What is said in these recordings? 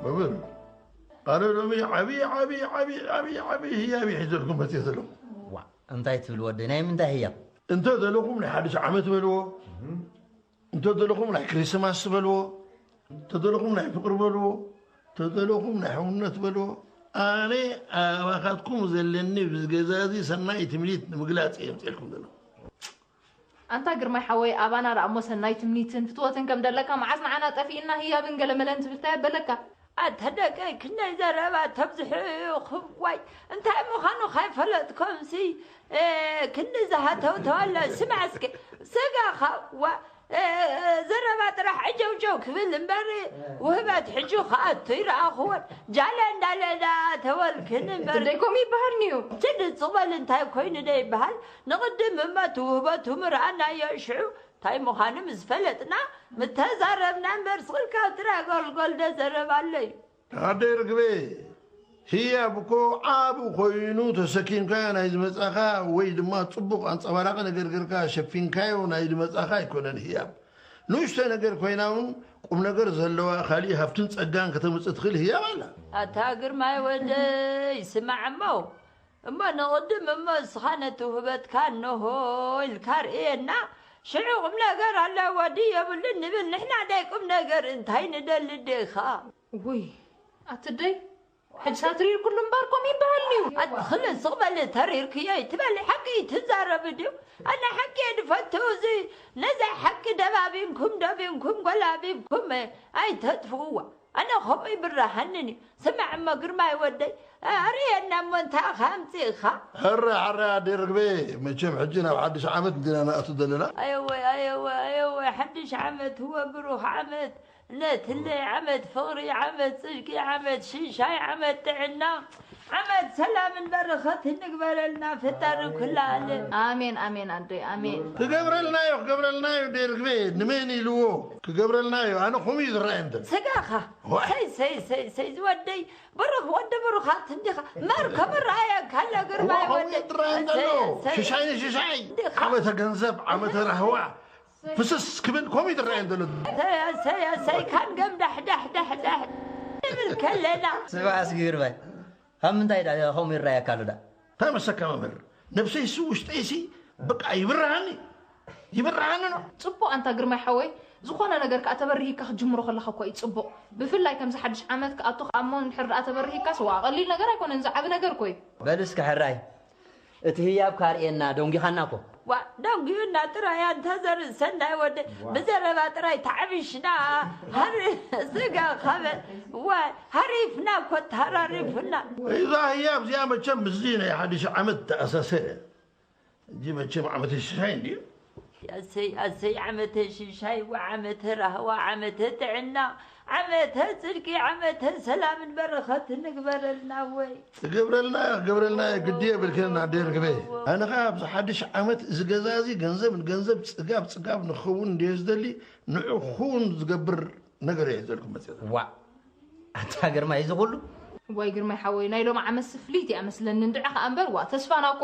መምህር፣ ኣነ ሎሚ ዓብዪ ዓብዪ ዓብዪ ዓብዪ ዓብዪ ህያብ እዩ ሒዘልኩም መፅየ ዘለኹ። ዋ እንታይ ትብል ወደይ፣ ናይ ምንታይ ህያብ? እንተ ዘለኹም ናይ ሓድሽ ዓመት በልዎ፣ እንተ ዘለኹም ናይ ክሪስማስ በልዎ፣ እንተ ዘለኹም ናይ ፍቅሪ በልዎ፣ እንተ ዘለኹም ናይ ሕውነት በልዎ። ኣነ ኣባኻትኩም ዘለኒ ብዝገዛዚ ሰናይ ትምኒት ንምግላፅ እየ ምፅኤልኩም ዘለኹ። ኣንታ ግርማይ ሓወይ ኣባና ደኣ እሞ ሰናይ ትምኒትን ፍትወትን ከም ደለካ መዓስ ንዓና ጠፊእና ህያብን ገለመለን ትብል እንታይ ኣበለካ? ኣንተ ደቀይ ክንደይ ዘረባ ተብዝሑ ኢኹም ዋይ እንታይ ምዃኑ ካይፈለጥኩምሲ ክንዲ ዝሃተውተው ኣሎ ስማዕ እስኪ ስጋኻ ዋ ዘረባ ጥራሕ ዕጀውጀው ክብል እምበር ውህበት ሕጂ ክኣቱ ይረኣኽዎን ጃለ እንዳለ ዳተወልክን እምበር ትደይ ከምኡ ይበሃል ንዩ ትድጽበል እንታይ ኮይኑ ደ ይበሃል ንቕድም እመ ትውህበቱ ምርኣናዮ ሽዑ እንታይ ምዃኑ ምስ ፈለጥና ምተዛረብና እምበር ስቕልካ ትራ ጎልጎል ደዘረብ ኣሎ እዩ ኣደይ ርግቤ ህያብ እኮ ዓብ ኮይኑ ተሰኪምካዮ ናይ ዝመጻኻ ወይ ድማ ጽቡቕ ኣንጸባራቂ ነገር ገርካ ሸፊንካዮ ናይ ዝመጻኻ ኣይኮነን ህያብ ንእሽቶ ነገር ኮይና እውን ቁም ነገር ዘለዋ ካሊእ ሃፍትን ጸጋን ከተምጽእ ትኽእል ህያብ ኣላ ኣታ ግርማይ ወደይ ስማዕ እሞ እሞ ንቕድም እሞ እስኻ ነቲ ውህበትካ እነሆ ኢልካ ርእየና ሽዑ ቁም ነገር ኣለዎ ድዩ የብሉን ንብል ንሕና ናይ ቁም ነገር እንታይ ንደሊ ዲኻ ውይ ኣትደይ ሕጂ ሳትሪር ኩሉ እምበር ኮም ይበሃል ድዩ ኣትኽል ስቕ በሊ ተሪርክዮ ይትበሊ ሓቂ ትዛረብ ድዩ ኣነ ሓቂ ድፈቱ እዚ ነዛ ሓቂ ደባቢንኩም ደቢንኩም ጎላቢብኩም ኣይተጥፍእዋ ኣነ ኸምኡ ይብራሃንን እዩ ስማዕ እሞ ግርማይ ወደይ ኣርእየና እሞ እንታይ ኢኻ ኣምፂእኻ ሕረ ሕረ ኣደ ርግቤ መቸም ሕጂ ናብ ሓድሽ ዓመት እንዲና ንኣቱ ዘለና ኣየወይ ኣየወይ ኣየወይ ሓድሽ ዓመት ህወ ብሩኽ ዓመት ነትለይ ዓመት ፍቕሪ ዓመት ፅድቂ ዓመት ሽሻይ ዓመት ጥዕና ዓመት ሰላምን በረኸትን ንግበረልና ፈጣሪ ኩላ ኣለ ኣሜን ኣሜን ኣደይ ኣሜን ክገብረልና እዩ ክገብረልና እዩ ደርግቤ ንመን ኢልዎ ክገብረልና እዩ ኣነ ከምኡ እዩ ዝረኣየ እንተ ስጋኻ ሰይ ሰይ ሰይ ሰይ ዝወደይ ብሩኽ ወዲ ብሩኻት እንዲኻ መር ከምረኣየካ ኣሎ ግርማይ ወደይ ሽሻይ ንሽሻይ ዓመተ ገንዘብ ዓመተ ራህዋ ፍስስ ክብል ከምኡ ይትረአየን ዘሎ ሰይ ሰይ ሰይ ካን ገም ዳሕ ዳሕ ዳሕ ዳሕ ንብል ከለና ስማዕ እስኪ ግርማይ ካብ ምንታይ ዳ ከምኡ ይረኣየካ ኣሎ ዳ እንታይ መሰካ መምህር ነብሰይሲ ውሽጠይሲ በቃ ይብርሃኒ ይብርሃኒ ነው ጽቡቕ ኣንታ ግርማይ ሓወይ ዝኾነ ነገር ከኣ ተበርሂካ ክትጅምሮ ከለኻ እኮ እዩ ጽቡቕ ብፍላይ ከምዚ ሓድሽ ዓመት ክኣቱ ከኣ እሞ እንድሕር ደኣ ተበርሂካስ ዋ ቀሊል ነገር ኣይኮነን ዝዓቢ ነገር እኮ እዩ በል እስከ ሕራይ እቲ ህያብ ካርእየና ደንጊኻና እኮ። ዋ ደንጉዩና ጥራይ ኣንታ ዘርኢ ሰናይ ወደ ብዘረባ ጥራይ ተዓቢሽና ሃሪ ስጋ ኸበል ዋ ሃሪፍና እኮ ተሃራሪፉና። እዛ ህያብ እዚኣ መቸም ምስዚ ናይ ሓድሽ ዓመት ተኣሳሰረ። ሕጂ መቸም ዓመተ ሽሻይ እንድዩ። ኣሰይ ኣሰይ ዓመተ ሽሻይ ወዓመተ ራህዋ ዓመተ ጥዕና ዓመተ ጽድቂ ዓመተ ሰላምን በረኸትን ንግበረልና ወይ። ትገብረልና ትገብረልና ግዲ የብልክን ኣደ ርግበ። ኣነ ኸዓ ኣብዚ ሓድሽ ዓመት እዚ ገዛ እዚ ገንዘብ ንገንዘብ ጽጋብ ጽጋብ ንኽኸውን እንድየ ዝደሊ ንዑ ክኸውን ዝገብር ነገር እየ ሒዘልኩም መፅእ ዘለኹ። ዋእ ኣታ ግርማይ እዚ ኩሉ። ዋይ ግርማይ ሓወይ ናይ ሎሚ ዓመትሲ ፍልይቲ እያ መስለኒ እንድዒ ኸዓ እምበር ዋእ ተስፋና እኮ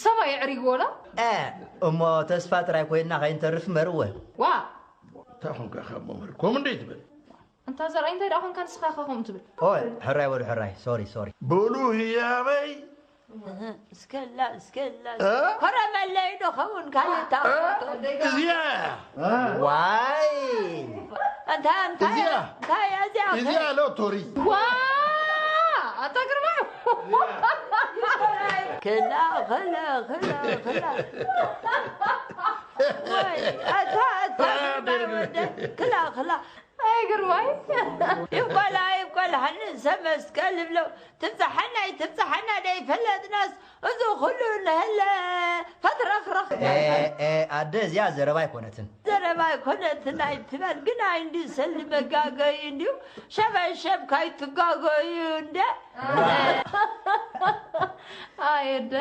ሰማይ የዕሪግዎ ዶ። እ እሞ ተስፋ ጥራይ ኮይንና ከይንተርፍ መርወ። ዋእ እንታይ ኾንካ ካብ መምህር ከምኡ እንደ ትብል። ኣንታ ዘርኣይ እንታይ ደኣ ኾንካ ንስኻ ኸ ከምኡ ትብል? ኦይ ሕራይ በሉ ሕራይ ሶሪ ሶሪ። በሉ ህያበይ እስከላ እስከላ ኮረመለይ ዶ ኸውን ካልእ እታ እዚኣ ዋይ እንታ እንታይ እዚኣ እንታይ እያ እዚኣ እዚኣ ሎቶሪ ዋ ኣታ ግርማ ክላ ክላ ክላ ክላ ወይ ኣታ ኣታ ግርማ ወደ ክላ ክላ ኣይግርማይ ይቆላ ይቆላ ንሰመስከል ብለው ትብፅሓና ይትብፅሓና ደይፈለጥናስ እዚ ኩሉ ንህለ ፈትረኽረኽ ኣደ እዚኣ ዘረባ ኣይኮነትን ዘረባ ኣይኮነትን ኣይትበል ግን ኣይንዲ ሰሊ መጋገይ እንዲዩ ሸበሸብ ካይትጋገዩ እንደ ኣየደ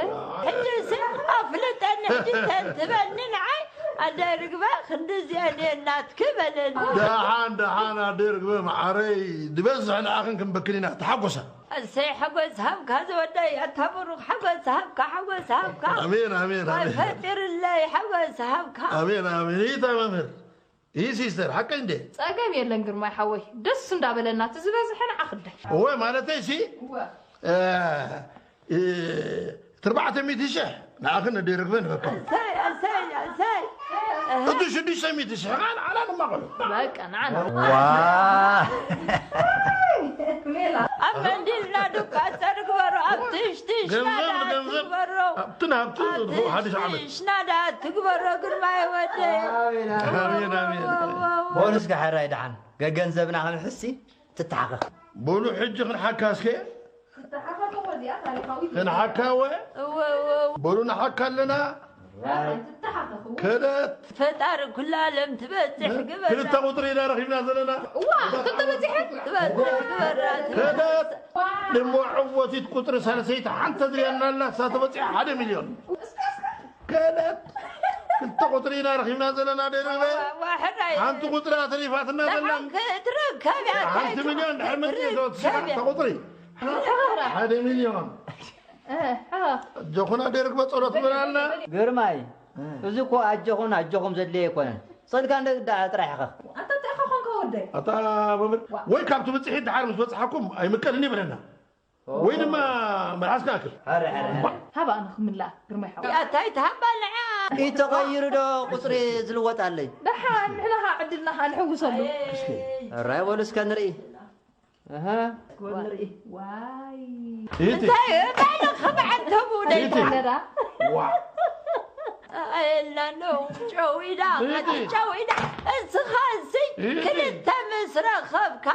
ሕጂ ሲ ኣፍልጠኒ ሕጂ ተትበኒ ንዓይ ኣደ ርግበ ክንዲ እዚአን እየ እናትኪ በለኒ ደሓን ደሓን ኣደ ርግበ መዓረይ ዝበዝሕ ንዓኽን ክንበክል ኢና ተሓጎሳ እሰይ ሓጎስ ሃብካ ዝወደይ ኣታ ብሩኽ ሓጎስ ሃብካ ሓጎስ ሃብካ ኣሜን ኣሜን ኣሜን ፈጢርለይ ሓጎስ ሃብካ ኣሜን ኣሜን ይታ መምህር ይህ ሲስተር ሓቀይ እንዴ? ጸገም የለን ግርማይ ሓወይ፣ ደስ እንዳበለና እቲ ዝበዝሐ ንዓኺ እደ። እወ ማለተይ ሲ እወ። እ፣ እ፣ ትርባዕተ ሚእቲ ሽሕ ንዓኺ ነደይ ርግበ ንበካ። ኣሰይ ኣሰይ ኣሰይ። እቲ ሽዱሽተ ሚእቲ ሽሕ ኸዓ ንዓና ንማቐሉ። በቃ ንዓና። ዋ። ኣብ መንዲልና ዱቃ ተርግበሮ፣ ኣብ ትሽትሽ ገንዘብ ናዳ ንገንዘብ ትግበሮ። ኣብቲ ናብቲ ኣብ ሓድሽ ዓመት። ትሽትሽ ናዳ ትግበሮ ግርማይ ወደይ። ኣሜን ኣሜን። በሉ እስከ ሕራይ ደሓን ገገንዘብና ክንሕሲ ትተሓኸኽ። በሉ ሕጂ ክንሓካ እስከ። ክትሓኸኽ እኮ እዚኣ ታሪኻዊት እያ። ክንሓካ ወ እወ እወ። በሉ ንሓካ ኣለና። ኣይ፣ ትተሓኸኽ እወ። ከደት ፈጣሪ ኩላ ዓለም ትበጽሕ ግበራ። ክልተ ቁፅሪ ኢና ረኺብና ዘለና። እዋ፣ ክልተ በጺሐ። ትበጽሕ ግበራ። ከደት ደሞ ዕወቲት ቁፅሪ ሳልሰይቲ ሓንቲ ትሪኣና ኣላ፣ እሳ ተበፂሓ ሓደ ሚልዮን። ከደት ክልተ ቁፅሪ ኢና ረኺብና ዘለና ደርበ። ዋ፣ ሕራይ። ሓንቲ ቁፅሪ ኣተሪፋትና ዘላ። ደሓን ክትርከብ እያ። ሓንቲ ሚልዮን ድሕሪ መፅእ ክትርከብ እያ። ቁፅሪ። ሓደ ሚልዮን። እ፣ እ። ኣጆኹና ደርበ ጸሎት በል፣ በል፣ በል። ግርማይ፣ እ። እዚ እኮ ኣጆኹን ኣጆኹም ዘድልዮ ኣይኮነን። ስእልካ እንደ ዳ ጥራሕ ኢኻ። ኣታ እንታይ ኢኻ ኾንካ ወደይ? ኣታ መምህር፣ ዋ። ወይ ካብ ትብጽሒ ድሓር ምስ በጽሓኩም ኣይምቀልን ይብለና። ኦ። ወይ ድማ መልሓስካ ኣክል። ሕረ፣ ሕረ፣ ሕረ። ሃባ ኣነ ክምላእ፣ ግርማይ ሓወይ። ኣታ ኣይትሃባ ንዓ። ኢተቐይሩ ዶ ቁጽሪ ዝልወጥ ኣለይ? ደሓን፣ ንሕና ኸዓ ዕድልና ኸዓ ንሕውሰሉ። እስኪ። ሕራይ በሉ እስከ ንርኢ። ኣሃ። እስኪ ንርኢ። ዋይ። ኢቲ። እንታይ፣ ባዕልኻ ብዓንተቡ ኢቲ። ደይታ። ዋ። ኣየላ ነው፣ ጨዊዳ፣ ኢቲ። ጨዊዳ። እስኻ እሲ ኢቲ። ክልተ ምስ ረኸብካ፣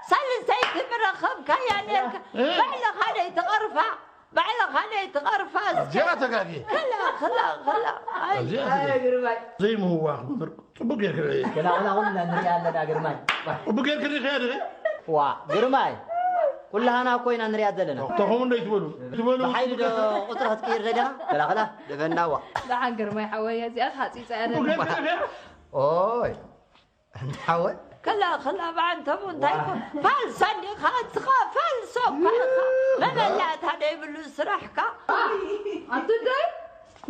ሳልሰይቲ ምረኸብካ እያ ነርካ። እ? ባዕልኻ ደይትቐርፋ፣ ባዕልኻ ደይትቐርፋ እስከ። እዚኣ ተጋግየ። ክላ፣ ክላ፣ ክላ። ኣይ። እዚኣ ተጋግየ። ኣይ፣ ግርማይ። ዘይምህዋኽ መምህር፣ ጽቡቅ ጌርክ ርእ። ክላ፣ ክላ፣ ኩልና ንሪኣ ኣለና፣ ግርማይ። ጽቡቅ ጌርክ ርኢኽያ ድኺ? ዋ፣ ግርማይ። ኩላህና እኮ ኢና ንሪኣ ዘለና። ተኸሙ እንዶ ይትበሉ። ይትበሉ። ብሓይሊ ዶ ቁጽሪ ክትቅይር ደሊኻ? ክላ፣ ክላ፣ ደበና ዋ። ደሓን ግርማይ ሓወይ፣ እዚኣ ተሓጺጻ እያ ጽቡቅ ጌርክ ደሊኻ። ርኢኽያ? ኦይ። እንተ ሓወይ። ከላ፣ ከላ፣ ብዓንተቡ እንታይ ዋ። ኮ-፣ ፋልሳ እንዲኻ፣ እስኻ ፋልሶ እኳ ኢኻ። መመላእታ ደይብሉ ስራሕካ። ኣንቱደይ?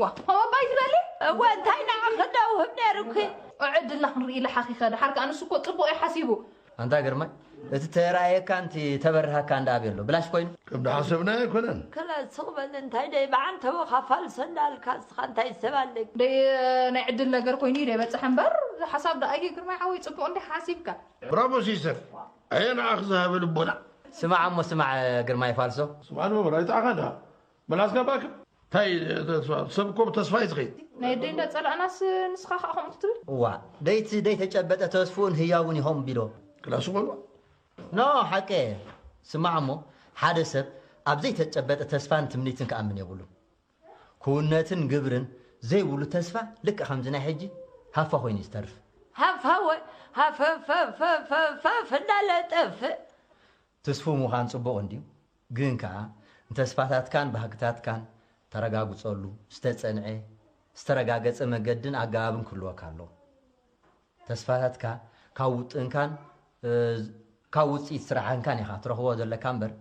ዋ፣ ከም ኣባይ ዝበሊ? እወ፣ እንታይ ንዓኺ ደውህብ ነይሩኪ? ዕድልና ክንርኢ ኢለ ሓኺኸ። ደሓር ከኣ ንሱ እኮ ጽቡቕ እዩ ሓሲቡ። ኣንታ ግርማይ፣ እቲ ተራእየካን እቲ ተበርሃካን ደኣ ኣበይ ኣሎ? ብላሽ ኮይኑ? ከም ዝሓሰብናዮ ኣይኮነን። ከላ፣ ስቕ በል፣ እንታይ ደይ ብዓንተቦኻ ፋልሶ እንዳልካ፣ እስኻ እንታይ ሰብ ኣለኪ? ደይ፣ ናይ ዕድል ነገር ኮይኑ እዩ ደይበጽሐ እምበር፣ ሓሳብ ደኣ እዩ ግርማይ ሓወይ፣ ጽቡቕ እንዲኻ ሓሲብካ። ብራቮ ሲስተር። ኣየ ንዓኺ ዝሃበ ልቦና። ስማዕ እሞ ስማዕ፣ ግርማይ ፋልሶ። ስማዕ ንመምህር፣ ኣይጠዓኻን ድኻ? መላስካ ባክ። እንታይ ተስፋ? ሰብ እኮ ብተስፋ እዩ ዝኸይድ። ናይ ደይ እንዳጸላእናስ ንስኻ ከኣ ከምኡ ክትብል? እዋ፣ ደይቲ ደይተጨበጠ ተስፍኡን ህያውን ይኸውን ቢሎ። ክላሱ በልዋ። ኖ፣ ሓቂ። ስማዕ እሞ፣ ሓደ ሰብ ኣብ ዘይተጨበጠ ተስፋን ትምኒትን ክኣምን የብሉን። ክውነትን ግብርን ዘይብሉ ተስፋ ልክዕ ከምዚ ናይ ሕጂ ሃፋ ኮይኑ እዩ ዝተርፍ። ሃፋ ወ-፣ ሃፈፈፈፈፈፍ እንዳለ ጠፍእ። ትስፉው ምዃን ጽቡቕ እንድዩ፣ ግን ከኣ ንተስፋታትካን ባህግታትካን ተረጋግጸሉ ዝተጸንዐ፣ ዝተረጋገጸ መገድን ኣገባብን ክህልወካ ኣለዎ። ተስፋታትካ ካብ ውጥንካን፣ እ፣ ካብ ውጽኢት ስራሕንካን ኢኻ ትረኽቦ ዘለካ እምበር፣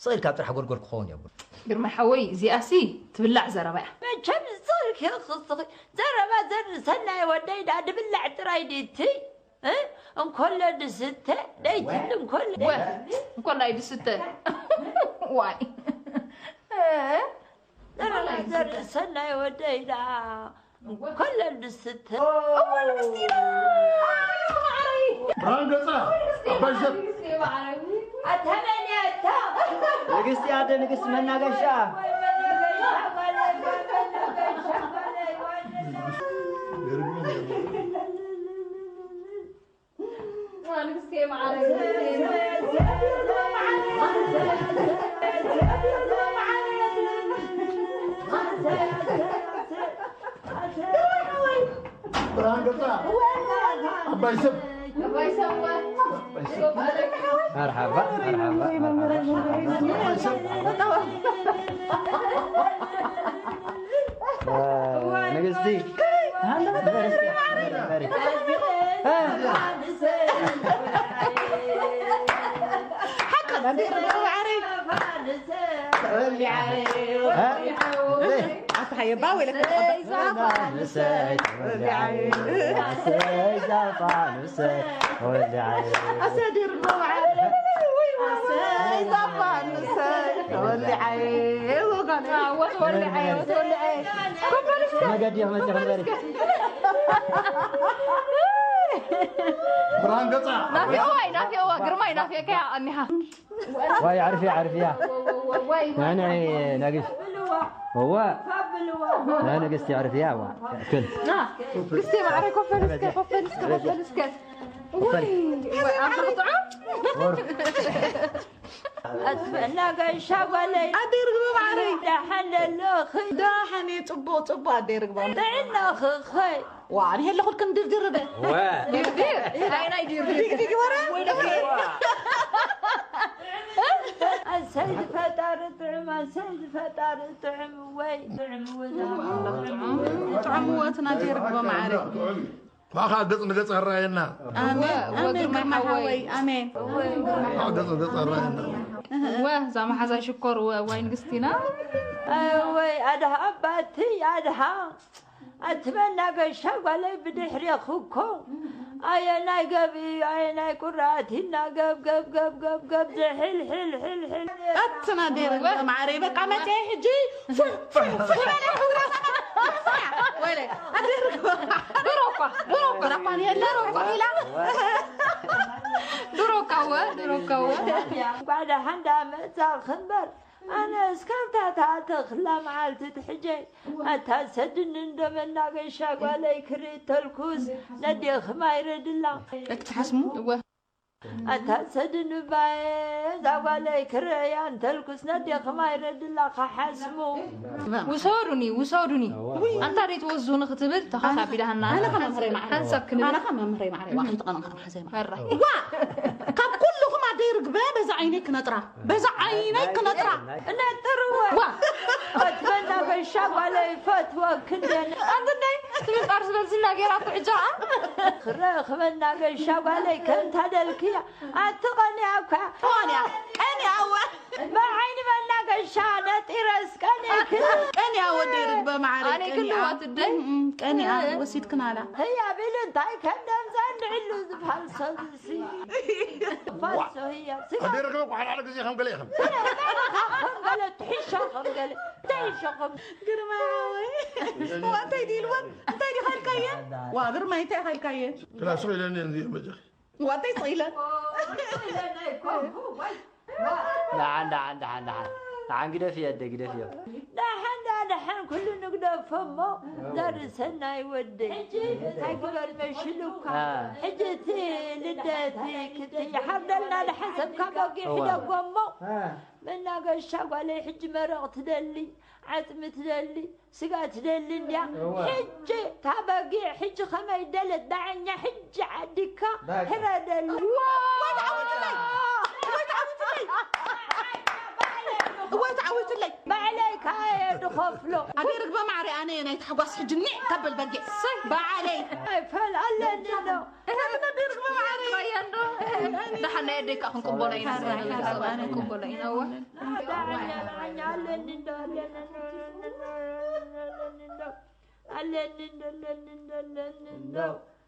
ስቕ ኢልካ ኣብ ጥራሕ ጎልጎል ክኸውን የብሉ። ግርማይ ሓወይ፣ እዚኣሲ ትብላዕ ዘረባ እያ። መቸም ዝጸርኪ ክስኺ ዘረባ ዘርኢ ሰናይ ወደይ ዳ ድብላዕ ጥራይ ድቲ፣ እ? እንኮሎ ድስተ፣ ደይትል እንኮሎ። ወ-፣ እንኮላይ ድስተ። ዋይ። እ? ዘረባ ዘርኢ ሰናይ ወደይ ዳ ኮለል ድስተ። እወ ንግስቲ ኢና። ብርሃን ገጻ፣ ኣባይ ሰብ። ኣታ መን እያ እታ? ንግስቲ ኣደ ንግስቲ መናገሻ። ንግስቲ ማዕረ። ብርሃን ገጻ። ኣባይ ሰብ። ኣባይ ሰብ። መርሓባ፣ መርሓባ፣ መርሓባ። ኣባይ ሰብ። ንግስቲ። ሓየባ ወይለካ። ኣሰይ ዛፋ ንሰይ፣ ወልዓይ። ኣሰይ ዛፋ ንሰይ፣ ወልዓይ። ኣሰይ ዲርጎ በዓል። ኣሰይ ዛፋ ንሰይ፣ ወልዓይ። ወጋነ። ወት ወልዓይ፣ ወት ወልዓይ። ኮበልሽ። መገዲ መገዲ። ብርሃን ገጻ። ናፊ፣ ዋይ፣ ናፊ፣ ዋ፣ ግርማይ፣ ናፊ፣ ከያ፣ ኣኒሃ። ዋይ፣ ዓርፍያ፣ ዓርፍያ። ዋይ፣ ዋይ፣ ዋይ። ናይ፣ ናይ፣ ናግሽ። እዋ። ናይ ንግስቲ ዓርፍያ፣ እዋ። ክል። ና፣ ንግስቲ ማዕረ ኮፈል እስከ፣ ኮፈል እስከ፣ ኮፈል እስከ። ዋይ፣ ዋይ፣ ኣብ መቕጥዖ። ኣትበና ጋሻ ጓለይ። ኣደይ ርግበ ማዕረይ። ደሓን ደለኺ? ደሓን እየ፣ ጽቡቕ፣ ጽቡቕ ኣደይ ርግበ። ጥዕናኺ ኸይ? ዋ፣ እኔ ለኹልክን ድርድር በ። ወ። ድርድር? ናይ፣ ናይ ድርድር። ዲግ፣ ዲግ፣ ወረ? ወይ ደቂ። ኣሰይ ዝፈጣሪ ጥዑም፣ ኣሰይ ዝፈጣሪ ጥዑም፣ ወይ ጥዑም፣ ወይ ጥዑም። ጥዑም ወትና ኣደይ ርግበ ማዕረይ። ብኣኻ ገጽ ንገጽ ኣረኣየና። ኣሜን፣ ወ-፣ ኣሜን፣ ወግርማ ግርማ ሓወይ። ሓወይ፣ ኣሜን። ብኣኻ ገጽ ንገጽ ኣረኣየና። ወ-፣ እዛ መሓዛ ሽኮር ወ-፣ ዋይ ንግስቲና። ኣወይ፣ ኣድሃ ኣባትይ፣ ኣድሃ። ኣቲ መናገሻ ጓለይ ብድሕሬኺ እኮ። ኣየናይ ገብኢ፣ ኣየናይ ቁራኣት ይናገብ፣ ገብ፣ ገብ፣ ገብ፣ ገብ፣ ዝሕል፣ ሕል፣ ሕል፣ ሕል። ኣትና ደይረ ማዕረይ፣ በቃ መጽየ ሕጂ። ፉ፣ ፉ፣ ፉ፣ በለ፣ ፉ፣ ፉ። ወይለ፣ ኣደርጎ። ድሮ እኳ፣ ድሮ እኳ። ድሮ እኳ የለ፣ ድሮ እኳ ኢላ። ድሮ እኳ ወ፣ ድሮ እኳ ወ። እንኳዕ ደሓን ዳመጻእኺ እምበር፣ ኣነ እስካብታ እታ ተኽላ መዓልቲ ትሕጀይ፣ ኣታ ሰድኒ እንዶ መናገሻ ጓለይ ክርኢ ተልኩስ፣ ነዴኺ ማይ ረድላ። እትሓስሙ? እወ። ኣታ ሰድኒ ባየ፣ እዛ ጓለይ ክርእያ እንተልኩስ፣ ነዴኺ ማይ ረድላ ክሓስሙ። ውሰዱኒ፣ ውሰዱኒ። ኣንታ ደይ ትወዙኒ ክትብል ተኻታቢላሃና። ኣነ ከመምህረይ ማዕረ። ሓንሳብ ክንብል። ኣነ ከመምህረይ ማዕረ። ዋ፣ ሓንቲ ቀመም ከመ ሓዘይ ማዕረ። ሕራይ። ዋ! ካብ ኩልኹም ኣደይ ርግበ በዛ ዓይነይ ክነጥራ። በዛ ዓይነይ ክነጥራ። እነጥርወ። ዋ! ኣቲ መናገሻ ጓለይ ፈትወኪ እንዴ። ኣንተ ደይ ትብል ጣር ዝበል ዝና ጌራ እኮ ሕጂ ኸኣ። ክረኽ መናገሻ ጓለይ ከምታ ደልክያ። ኣቲ ቀንያ እኳ። ቀንያ፣ ቀንያ እወ። ብዓይኒ መናገሻ ነጢረስ ቀንየኪ። ቀንያ ወደይ ርግበ ማዕረይ፣ ኣነ ቀንያ። ክልዋት እደይ። እም፣ እም፣ ቀንያ ወሲድክናላ። ህያ ቢል እንታይ ከንደም ዘንዕሉ ዝፋልሶ ዝሲ። ፋልሶ ህያ። ስጋ ኣደይ ርግበ እኮ ሓደ ሓደ ግዜ ከም ገለ ኢኽም። ስለ መረኻ ከም ገለ ትሕሾ ከም ገለ ትሕሾ ከም ግርማ ወይ። ዋ፣ እንታይ ድዩ ኢልዋ? እንታይ ድዩ ኸልካየ? ዋ፣ ግርማ እንታይ ኸልካየ? ክላሱ ኢለኒ እንዚ መጀ። ዋተይ ስኢለ። ደሓን፣ ደሓን፣ ደሓን፣ ደሓን። ደሓን ግደፍዮ፣ ኣደ ግደፍዮ። ደሓን፣ ደሓን፣ ኩሉ ንግደፎ እሞ፣ ዘርኢ ሰናይ ወደይ። እንታይ ግበር መሽሉካ? አ። ሕጂ እቲ ልደት ክቲ ይሓርደልና፣ ደሓን ሰብካ በጊዕ እዋ። ሕደጎ እሞ። አ። መናገሻ ጓለይ ሕጂ መረቕ ትደሊ፣ ዓጽሚ ትደሊ፣ ስጋ ትደሊ እንድያ። እወ። ሕጂ እታ በጊዕ ሕጂ ከመይ ደለት ዳዕኛ ሕጂ ዓዲካ ባይ። ሕረደሊ። እወ፣ እወ፣ ተዓዊትለይ። እወ፣ ተዓዊትለይ። እወ፣ ተዓዊትለይ። ባዕለይ ካየ ድኸፍሎ። ኣደይ ርግበ ማዕረ ኣነ ናይ ታሕጓስ ሕጂ ኒዕ ከብል በጊዕ። ባዕለይ። ኣይፈል ኣለኒ ዶ? ደሓን ናይ ኣደይ ከዓ ክንቅበሎ ኢና። ሓራይ፣ ሓራይ፣ ኣነ ክንቅበሎ ኢና። እወ። ኣለኒ እንዶ፣ ኣለኒ እንዶ፣ ኣለኒ እንዶ፣ ኣለኒ እንዶ፣ ኣለኒ እንዶ፣ ኣለኒ እንዶ።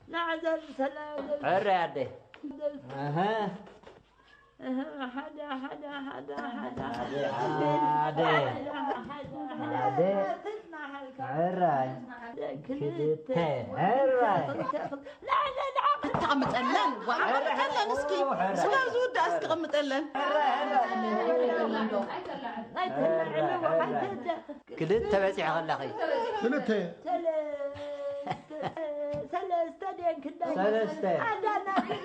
ናዕዘን ሰላም። ሕራይ ኣደ። ኣሀ። ኣሀ፣ ሓደ፣ ሓደ፣ ሓደ፣ ሓደ፣ ሓደ። ኣደ፣ ኣደ። ሓደ፣ ሓደ፣ ኣደ። ሓደ። ሕራይ። ክልተ። ክልተ። ሕራይ። ክልተ። ላዕለ፣ ላዕለ። ተቐምጠለን። ዋ፣ ተቐምጠለን እስኪ። ሕራይ። ስለ ዝውዳእ እስኪ ተቐምጠለን። ናይ ተላዕለ፣ ሕራይ። ክልተ በፂሐ ከለኺ። ክልተ። ሰለስተ፣ ሰለስተ ድየን ክንደይ? ሰለስተ። ኣዳና ግን።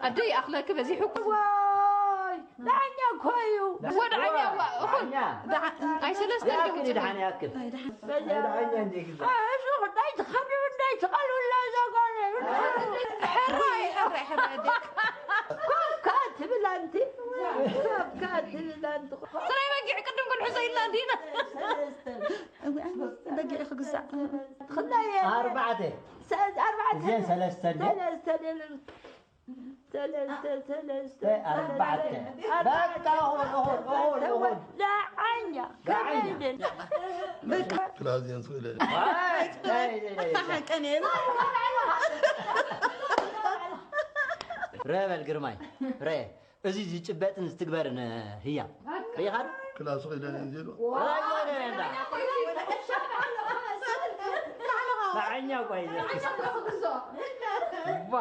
ኣደይ ኣኽለኪ በዚሑ እኮ። ዋይ፣ ዳኛ እኮ እዩ። ወደ ዓኛ ዋ፣ እኹል። ዳኛ። ኣይ ሰለስተ ያክል ድየን ይድሓን ያክል። በዚያ። ወደ ዓኛ እንደ ግዛ። ኣሹ፣ እንዳይ ትኸብሪ፣ እንዳይ ትቐልውላ እዛ ጓል። ሕራይ፣ ሕራይ፣ ሕራይ፣ ኣደይ። ኮካ ትብል ኣንቲ። ኮካ ትብል ኣንቲ። ጥራይ በጊዕ ቅድም ክንሕዞ ኢልና እንዲና። እወ፣ ኣነ በጊዕ ክግዛእ። ትኽናየ። ኣርባዕተ። ሰ-፣ ኣርባዕተ። እዘን ሰለስተ እንደ-፣ ሰለስተ ደለሉ። ሰለስተ ሰለስተ ኣርባዕተ በቃ ሆን ሆን ሆን ሆን ለዓኛ ለዓኛ። ከመይድን ክላዝየን ስኢለ ሓቀን ረ በል ግርማይ ረ እዚ ዝጭበጥን ዝትግበርን ህያ ሪኢኻ ዶ? ክላሱ ኺደን እንዚሉ ለዓኛ ጓይ ዋ